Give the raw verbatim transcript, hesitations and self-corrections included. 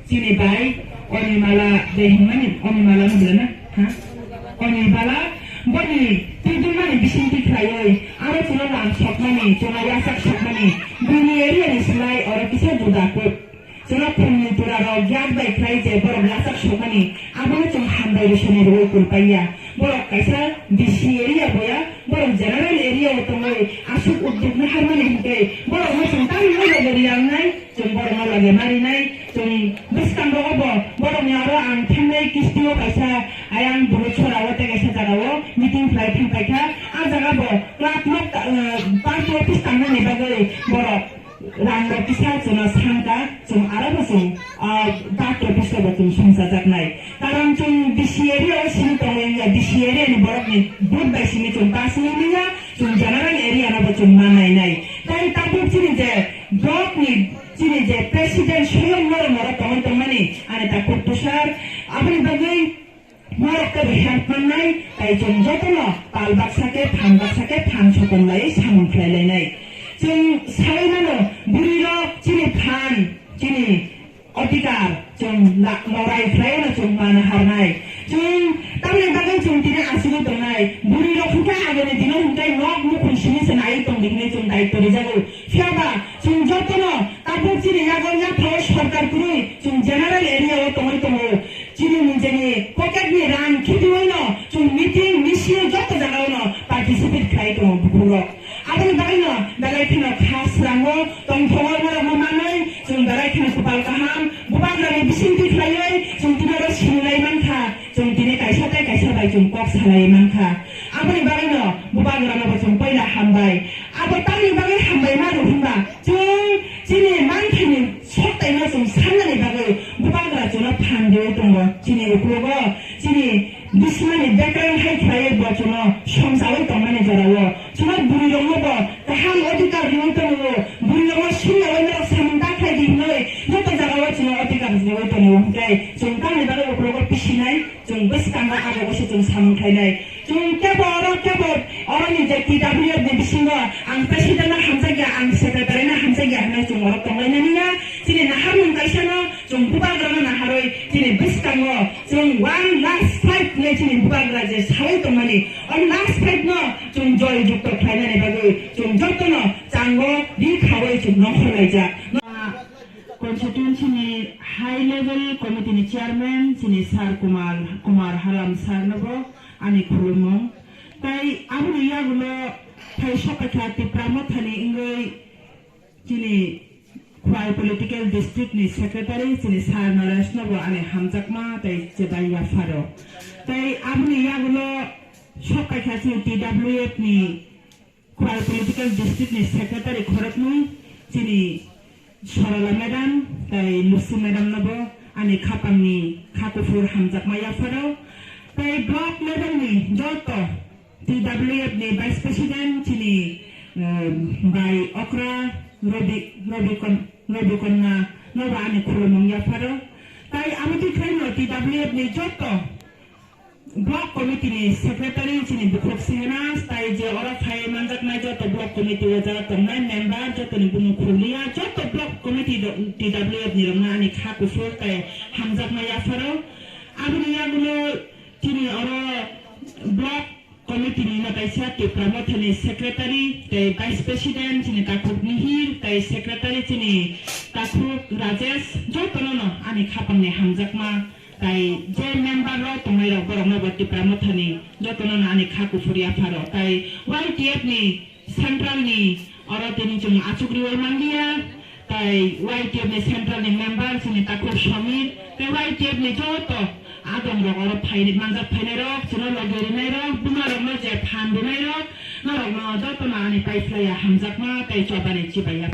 Chini bai Onimala de hinmani, Onimala no bwlana, ha? Onimala boni tubumani bisingtwi khlaiwi aro chwla lam sokmani, chwla yasak sokmani, bini area ni slai oro kisa juda kuk. Chwla khumni tura rok yak bai khlai je borok yasak sokmani, abono chwng hambai rwsani rwui kulpaiya. Borok kaisa D C area boya, borok general area o tongwi aswk udduk naharmani hinkhe borokno chwng tamni loge rwyangnai. Chwng borokno loge marinai, chwng bwskango obo, borokni aro ang thangnai kistio kaisa ayang Buruchora o tei kaisa jagao meeting khlai thang paikha. A jaga bo club nok, eh, party office tangnani bagwi borok rang rok kisa chwngno sanka, chwng aro bo chwng, ah, party office o bo chwng songchajaknai. Karon chwng D C area o simi tongo wngya, D C area ni borokni vote bai simi chwng pass wngwi manya, chwng general area no bo chwng ma nainai. Tei tabuk chini je block ni chini je president swiyang norok norok tongwi tongmani ani ta kok tusar. Aboni bagwi norok kebo help mannai, tai chwng jotono pal baksa khe, phan baksa khe, phan soton laiwi samung khlai lainai. Chwng saui mano, bwrwi rok chini phan, chini odhikar, chwng la-, lorai khlaiwi no chwng mana harnai. Chwng tamni bagwi chwng tini asugwi tongnai, bwrwi rok hwnkhe agoni dino hwnkhe nok nukhung simi se naiwi tongdi hwnwi chwng daityo rijago. Phiya ba chwng jotono tabuk chini yago yaphao sorkar kwrwi chwng general area o tongwi tongo. Chini nijeni pocket ni rang khibiwi no chwng meeting, misil joto jagao no participate khlai tongo bukhuk rok. Aboni bagwi no belai kheno kha srango tongthokgo norokno manwi chwng belai kheno kwpal kaham. Bubagrani bisingtwi khlaiwi chwng tini oro sinilai mankha, chwng tini kaisa tei kaisa bai chwng kok salai mankha. Aboni bagwi no Bubagrano bo chwng poila hambai. Abo tamni bagwi hambai mano hwnba chwng chini manthani soktaino chwng sannani bagwi Bubagra chwngno phan riwi tongo. Chini uklogo chini bismani background hai khlaiwi bo chwngno songchawi tongmani jorao chwngno bwrwirokno bo kaham odhikar riwi tongo. Bwrwirokno sumyawi norok samung ta khlai di hwnwi joto jagao chwngno odhikar riwi tongo. Hwnkhe chwng tamni bagwi uklogo pisinai. Chwng bwskango abo wngse chwng samung khlainai. Chwng kebo oro kebo oroni je T W F ni bisingo ang president no hamjakya, ang secretary no hamjakya hwnwi chwng oro tonglainani ya. Chini naharmung kaisano chwng bubagrano naharwi chini bwskango chwng one last fight hwnwi chini bubagra je sawi tongmani, o last fight no chwng joy jukto khlainani bagwi chwng jotono chango ri khawi chwng nongkhor laijak. Constituency ni high level committee ni chairman chini Sir Kumar, Kumar Halam sir no bo ani khulumung. Tai aboni yagulo phai sokphaikha Tipra Motha ni wngwi chini Khwai political district ni secretary chini Sir Naresh no bo ani hamjakma tai chebaiya pharo. Tai aboni yagulo sokphaikha chini T W F ni Khwai political district ni secretary khoroknwi chini Sorola madam tai Lucy madam no bo ani khapang ni kha kuphur hamjakma yapharo. Tai block level ni joto T W F ni vice president chini, eh, bai okra Robi, Robikon-, Robikonna no bo ani khulumung yapharo. Tai abo twi khlaino T W F ni joto Block committee ni secretary chini bukhuk Sehnas tai je oro phai manjaknai joto block committee o jaga tongnai member jotoni bumung khulya joto block committee do-, T W F ni rokno ani kha kuphur tai hamjakma yapharo. Aboni yagulo chini oro block committee ni no kaisa Tipra Motha ni secretary tai vice president chini Takhuk Mihir tai secretary chini Takhuk Rajesh jotono no ani khapang ni hamjakma. Tai je member rok tongnai rok borok no bo Tipra Motha ni jotono no ani kha kuphur yapharo. Tai Y T F ni central ni oro tini chwng achuk riwi manliya. Tai Y T F ni central ni member chini Takhuk Samir. Tai Y T F ni joto adong rok oro phai manjak phainai rok, chwngno logi rinai rok, buma rok no je phan rinai rok, norok no jotono ani paiphlaiya hamjakma tai chobani chibaiya.